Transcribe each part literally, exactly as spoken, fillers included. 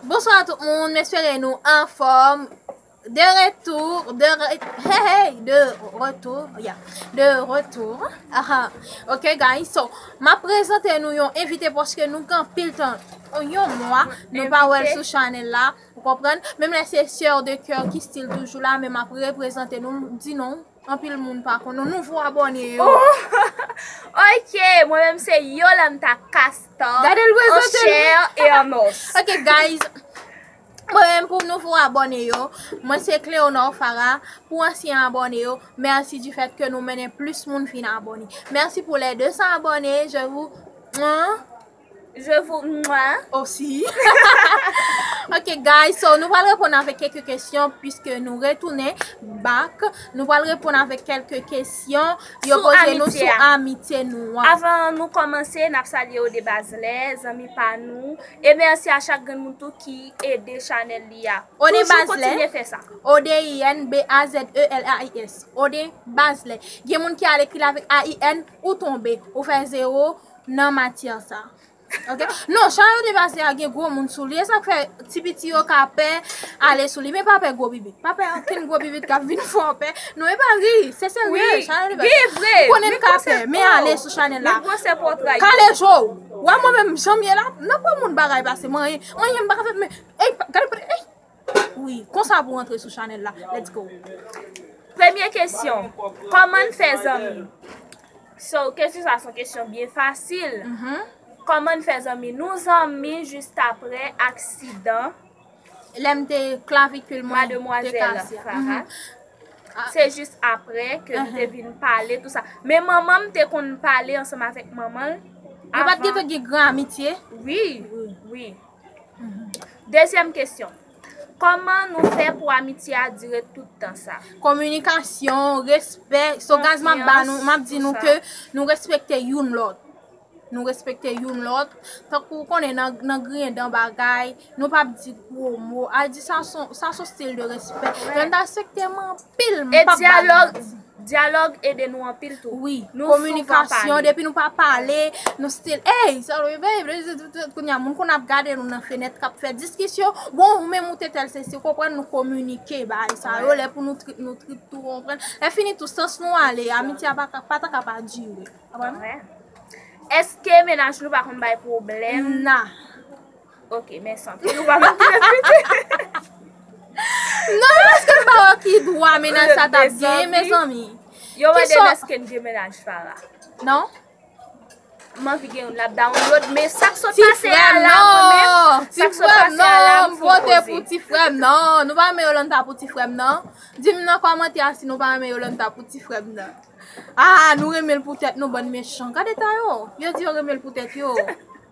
Bonswa tout moun, m espere nou anfòm. De retour, de re, hey, hey, de retour, yeah, de retour. Aha. Ok, guys, so, m ap prezante nou yon envite paske nou gen anpil tan, yon mwa, nou pa wè l sou chanèl la, ou konprann? Menm lè se sè de kè ki still toujou la, men m ap reprezante nou, m di non, anpil moun pa konn nou, nouvo abòne yo. Oh! Ok, mwen menm se Yolanta Castor, gade l prezante l, an chair et en os. Ok, guys, mwen menm pou nouvo abòne yo, mwen se Cléonor Farah. Pou ansyen abòne yo, mèsi du fait que nou mennen plis moun vin abòne. Mèsi pou les deux cents abonnés, je vous, mwah, je vous, mwah, aussi. Ok, guys, so nou pral reponn avèk kèk kesyon, puisque nou retounen back. Nou pral reponn avèk kèk kesyon yo poze nou sou amitye nou an. Avan nou kòmanse, n ap salye Odé Bazlè, zanmi pa nou. E mèsi a chak grenn moun tou ki ede chanèl li a. Odé Bazlè. Toujou kontinye fè sa. O D I N B A Z E L A I S. Odé Bazlè. Gen moun ki al ekri l avèk A I N, ou tonbe, ou fè zewo nan matyè sa. Ok? Non, chanèl Odé Bazlè a gen gwo moun sou li. E sa k fè ti piti yo ka pè ale sou li. Men pa pè gwo bibit. Pa pè okenn gwo bibit k ap vin fè w pè. Non, e pa ri. Se serye. Wi, chanèl Odé Bazlè. Ri vre. M konnen n ka pè, men ale sou chanèl la. Kale jo w. Wè mwen menm, jan m ye la, nan pran moun bagay pase mwen, mwen, m pa ka fè, men, ey, gade, ey, wi, konsa pou antre sou chanèl la. Let's go. Premye kesyon, kòman n fè zanmi? So, kesyon sa se yon kesyon byen fasil. Mhm. Kòman n fè zanmi? Nou zanmi jis apre aksidan. Lè m te klavikil mwen te kase. Mademwazèl Farah. Mhm. Ah. Se jis apre ke nou te vin pale, tou sa. Men manman m te konn pale ansanm avèk manman l avan. Yo pa t gentan gen gran amitye? Wi, wi. Dezyèm kesyon. Kòman nou fè pou amitye a dire tout tan sa? Kominikasyon, respè. So, guys, m ap ba nou, m ap di nou ke nou respekte youn lòt. Nou respekte youn lòt. Tankou w konnen nan, nan griyen dan bagay, nou p ap di gwo mo. A di sa son, sa son stil de respè. Wi. Lè n ta respekte m anpil, m p ap ba nou manti. E dyalòg, dyalòg ede nou anpil tou. Wi, kominikasyon, depi nou pa pale, nou stil, ey, sa w ye, babe, kounye a, moun konn ap gade nou nan fenèt, k ap fè diskisyon, bon, ou menm ou te tèl sesi, ou konprann, nou kominike, bagay sa yo, lè pou nou trip, nou trip tou, ou konprann. Lè fini tou, sans nou ale, amitye a pa, pa ta ka pa dire. Konprann? Èske mennaj nou pa konn bay pwoblèm? Na. Ok, mèsi anpil. Ou pa manke repete. Non, èske m pa wè ki dwa mennaj sa t ap genyen, mezanmi? Yo mande n èske n gen mennaj, Farah. Non. M anvi gen youn, l ap download, men sa k sot pase a la, mwen menm, sa k sot pase a la, m vote pou ti frè m nan. Nou pa renmen Yolanta pou ti frè m nan. Di m nan kòmantè a si nou pa renmen Yolanta pou ti frè m nan. Ah, nou renmen l pou tèt nou, bann mechan. Gade ta yo. Yo di yo renmen l pou tèt yo.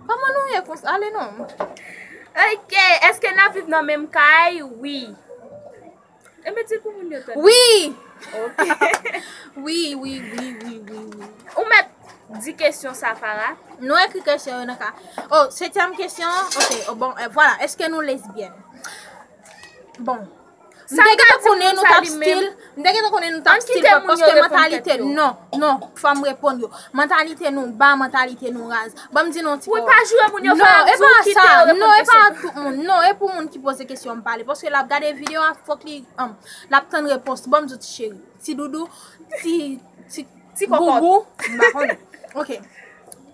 Kòman nou ye konsa? Ale non. Ok, èske n ap viv nan menm kay? Wi. Enben, di l pou moun yo tande. Wi! Ok. Wi, wi, wi, wi, wi, wi. Ou mèt di kesyon sa, Farah. Nou ekri kesyon yo nan ka. Oh, setyèm kesyon. Ok, oh, bon, eh, vwala. Èske nou lesbyèn? Bon. M te gentan konnen nou t ap stil, m te gentan konnen nou t ap stil, paske mantalite, non, non, fò m reponn yo. Mantalite nou ba, mantalite nou raz. Ban m di nou yon ti pawòl. Wi, pa joure moun yo, fò yo di w kite yo reponn kesyon. Non, e pa tout moun. Non, e pou moun ki poze kesyon m pale. Paske l ap gade videyo a, fòk li, um, l ap tann repons. Ban m di w ti cheri, ti doudou, ti, ti boubou, m pa konnen. Ok.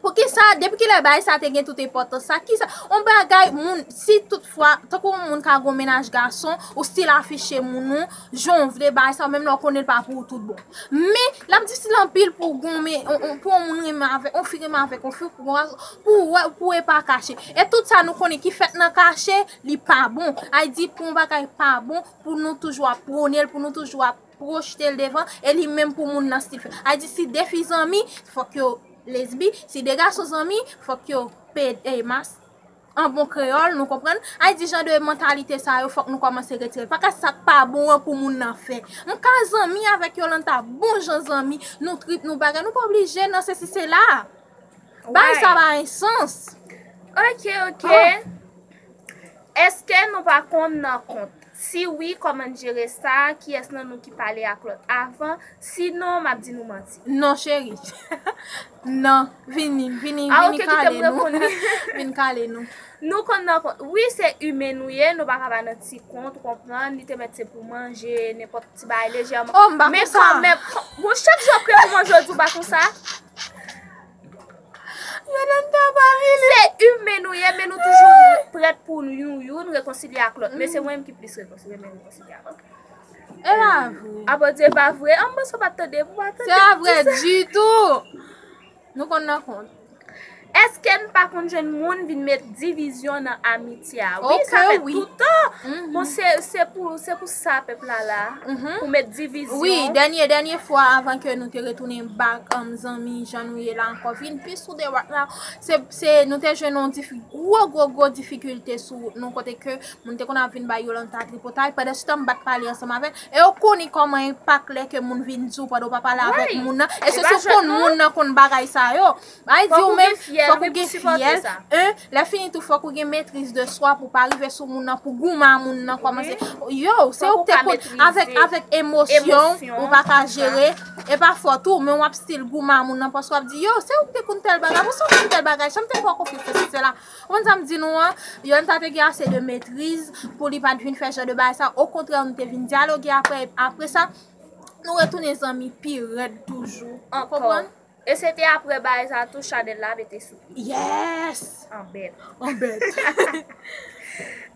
Poukisa, depi kilè bagay sa te gen tout enpòtans sa? Kisa, yon bagay, moun, si tout fwa, tankou yon moun ka gon mennaj gason, ou stil afiche moun ou, jan w vle, bagay sa, menm lè w konnen l pa pou ou tout bon. Men, l ap difisil anpil pou gon men, on, on, pou yon moun renmen avèk, yon fi renmen avèk yon fi, pou, pou, pou e pa kache. E tout sa nou konnen ki fèt nan kache, li pa bon. Ay di pou yon bagay pa bon, pou nou toujou ap pwone l, pou nou toujou ap pwojte l devan, e li menm pou moun nan stil fè. Ay di si de fi zanmi, fòk yo lesbi, si de gason zanmi, fòk yo ped, eh, mas, an bon kreyòl, nou konprann. Ay di jan de mantalite sa yo, fòk nou kòmanse retire l. Paske sa k pa bon an pou moun nan fè. M ka zanmi avèk Yolanta, bon jan zanmi, nou trip, nou bagay, nou pa oblije nan sesi sela. Bay sa pa gen sans. Ok, ok. Oh. Èske nou pa konn nan kont? Si wi, kòman n jere sa? Kiyès nan nou ki pale ak lòt avan? Sinon, m ap di nou manti. Non, cheri. Non, vini, vini, ah, vini okay, kale nou. Vini kale nou. Nou konn nan kont. Wi, se imen nou ye, nou pa ka ba nan ti kont, ou konprann, li te mèt se pou manje, nenpòt ti bagay lejèman. Oh, m pa konsa. Men kanmenm, bon, chak jou ap kre pou manje, ou di ou pa konsa. Yolanda pa vini. Se imen nou ye, men nou toujou prèt pou nou youn, youn rekonsilye ak lòt. Men se mwen menm ki plis rekonsilye, men rekonsilye ak lòt. E pa vre. Apre di e pa vre. An, m panse w pa t tande, pou pa tande. Se pa vre ditou. Nou konn nan kont. Èske n pa konn jwenn moun vin met divizyon nan amitye a? Wi, sa fèt toutan. Bon, se, se pou, se pou sa pèp la la. Pou met divizyon. Wi, dènye, dènye fwa avan ke nou te retounen back, um, zanmi, jan nou ye la ankò. Vin pi soude right now. Se, se, nou te jwenn yon difi-, gwo, gwo, gwo difikilte sou wout nou kote ke moun te konn ap vin bay Yolanta tripotay. Pandan se tan m bat pale ansanm avè l. E w konnen kòman enpak lè ke moun vin di w pandan w pa pale avèk moun nan. E se si w konn moun nan konn bagay sa yo. Ay di w menm, fòk ou gen fyèl. En, lè fini tou, fòk ou gen metriz de swa pou pa rive sou moun nan, pou goumen a moun nan kòmanse. Yo, se ou k te konn avèk, avèk emosyon, ou pa ka jere. E pa fòt ou, men w ap still goumen a moun nan, paske w ap di, yo, se ou k te konn tèl bagay, pou sa w konn tèl bagay, jan m te fè w konfyans, sesi, sela. Ou konn sa m di nou an, Yolanta te gen ase de metriz pou li pa t vin fè jan de bagay sa. Okontrè, nou te vin dyaloge apre, apre sa, nou retounen zanmi pi rèd toujou. Ou konprann? E se te apre bagay sa tou, chanèl la mete sou pye. Yes! An bèt. An bèt.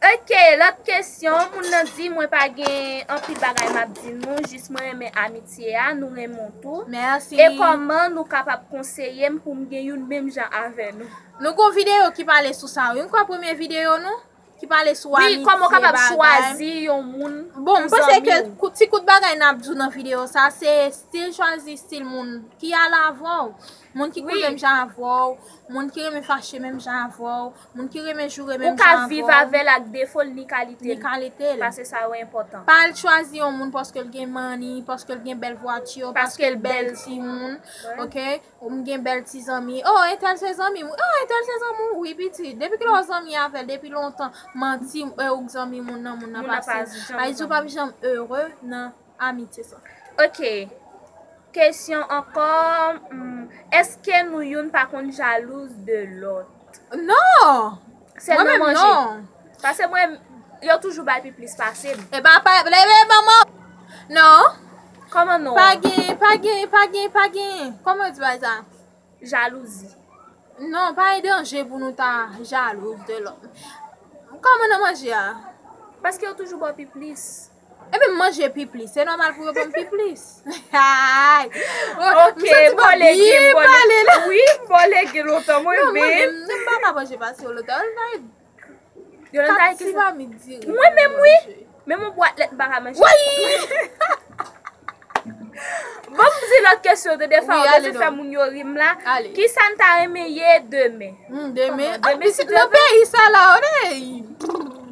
Ok, lòt kesyon, moun nan di mwen pa gen anpil bagay m ap di nou, jis mwen renmen amitye a, nou renmen w tou. Mèsi. E kòman nou kapab konseye m pou m gen youn menm jan avè nou? Nou gon videyo ki pale sou sa wi. M kwè premye videyo nou ki pale sou amitye, bagay. Wi, kòman w kapab chwazi yon moun pou zanmi w? Bon, m panse ke ti kout bagay n ap di w nan videyo sa, se still chwazi still moun ki ale avè w. Moun ki koute menm jan avè w, moun ki renmen fache menm jan avè w, moun ki renmen joure menm jan avè w. Ou ka viv avè l ak defo l ni kalite l. Ni kalite l. Paske sa yo enpòtan. Pa al chwazi yon moun paske l gen money, paske l gen bèl vwati, paske l bèl timoun, ok? Ou m gen bèl ti zanmi. Oh, entèl se zanmi m. Oh, entèl se zanmi w. Wi, pitit. Depi kilè w zanmi avè l? Depi lontan. Manti, e ou k zanmi moun nan, moun nan pa se. Sa vle di ou p ap janm ere nan amitye sa. Ok. Kesyon ankò. Hmm, èske nou youn pa konn jalouz de lòt? Non! Sèlman manje. Mwen menm, non. Paske mwen, yo toujou bay pi plis pase m. E pa, pa, leve manman. Non. Kòman non? Pa gen, pa gen, pa gen, pa gen. Kòman yo di bagay sa? Jalouzi. Non, pa gen danje pou nou ta jalouz de lòt. Kòman nan manje a? Paske yo toujou ba w pi plis. Ebyen, m manje pi plis. Se nòmal pou yo ban m pi plis. Ay! Ok, m santi m ap byen pale la. Wi, m ba w lege lontan, mwen menm. Non, mwen menm, m pa ka manje pase yo lontan. Yolanda, ki sa? Mwen menm, wi. Menm yon bwat lèt m pa ka manje. Wi! Bon, m di lòt kesyon, tande, Fawa, bezwen fè moun yo ri m la. Kisa n ta renmen ye demen? Hmm, demen? Demen, si Dye vle. Nan peyi sa la, wi.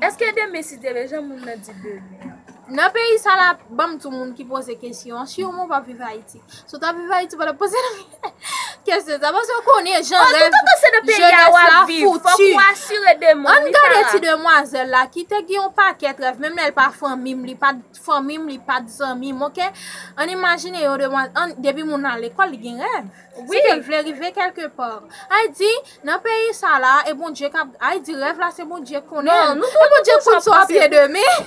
Èske demen, si Dye vle, jan moun nan di demen? Nan peyi sa la, ban m di w moun ki poze kesyon an, si w menm w ap viv Ayiti. Si w t ap viv Ayiti, w pa t ap poze kesyon sa, paske w konnen jan rèv jenès la fouti. Ann gade ti demwazèl la ki te gen yon pakèt rèv, menm lè l pa fanmi m, li pa t fanmi m, li pa t zanmi m, ok? Ann imajine yon demwazèl, ann, depi moun nan al lekòl, li gen rèv. Se ke l vle rive kèlke pa. Ay di, nan peyi sa la, e Bondye k ap, ay di, rèv la se Bondye k konnen l. E Bondye k konn sa w ap ye demen.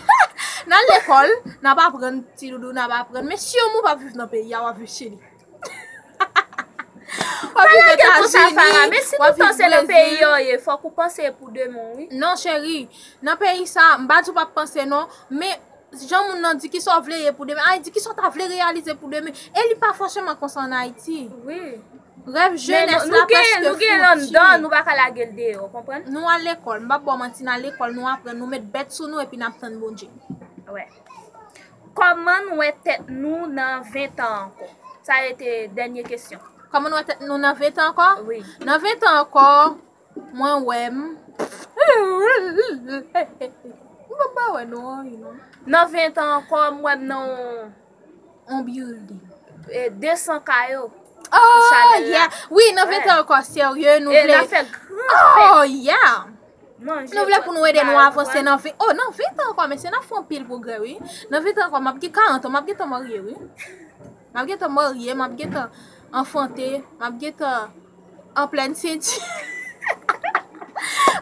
N al lekòl, n ap aprann, ti doudou, n ap aprann. Men si yon moun p ap viv nan peyi a, w ap viv Chili. W ap viv Etazini, w ap viv Brezil. Men si toutan se nan peyi a w ye, fòk ou panse pou demen w, wi. Non, cheri. Nan peyi sa, m pa di w p ap panse non, men jan moun nan di kisa w vle ye pou demen, ay di kisa w ta vle reyalize pou demen. E li pa fòseman konsa ann Ayiti. Wi. Rèv jenès la prèske fouti. Men nou gen, nou gen l anndan, nou pa ka lage l deyò, w konprann? Nou al lekòl, m p ap ba w manti, n al lekòl, nou aprann, nou met bèt sou nou epi n ap tann Bondye. Wè. Kòman n wè tèt nou nan ven tan ankò? Sa rete dènye kesyon. Kòman n wè tèt nou nan ven tan ankò? Wi. Nan ven tan ankò, mwen wè m. M p ap pa wè nou anyen non. Nan ven tan ankò, m wè m nan yon, yon building. E de san kay yo. Oh, yeah. Wi, nan ven tan ankò, serye, nou vle. E n ap fè gran fèt. Oh, yeah. Nou vle pou nou ede nou avanse nan vi. Oh, nan ven tan ankò, mesye, n ap fè anpil pwogrè, wi. Nan ven tan ankò, m ap gen karant an, m ap gentan marye, wi. M ap gentan marye, m ap gentan anfante, m ap gentan an plèn senti.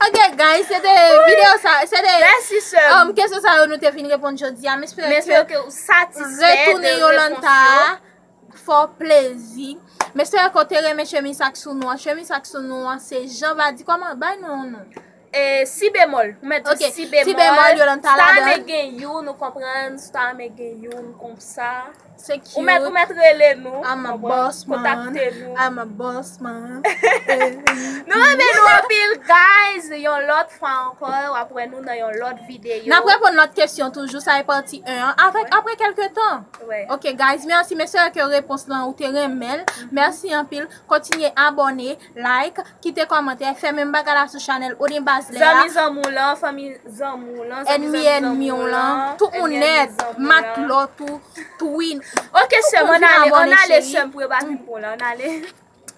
Ok, guys, se te videyo sa, se te Mèsi, sè. um, kesyon sa yo nou te vin reponn jodi a. M espere Mèsi ke ke ou satisfè de retounen Yolanta repons yo. Fò plezi. M espere ke w te renmen chemiz sa k sou nou an. Chemiz sa k sou nou an, se Jan va di kòman, bay nou yon non. E si bemòl, ou mèt di Ok, si bemòl. si bemòl, Yolanta Star ladan. Megan you, nou konprann, Star Megan you, nou konprann sa. Se Ou mèt, ou cute. mèt rele nou. I'm a Konprann? boss man. Kontakte nou. I'm a boss man. Nou renmen nou anpil, guys. Yon lòt fwa ankò, w ap wè nou nan yon lòt videyo. N ap reponn lòt kesyon toujou, sa e pati en an. Avèk, apre kèlke tan. Wè. Ok, guys, mèsi, mesye, ke repons lan ou te renmen l. Mèsi anpil. Kontinye abòne, like, kite kòmantè, fè menm bagay la sou chanèl Odin Bazlè a. Zanmi zanmi w lan, fanmi zanmi w lan, zanmi Ènmi zanmi ènmi zanmi w w lan, lan, tout moun ènmi ènmi nèt, zanmi w lan. matlòt ou, twin. Ok, sè, Tout mwen moun ale, abòne, ann ale, cheri. Sè, m pou yo pa fin pran la, ann ale.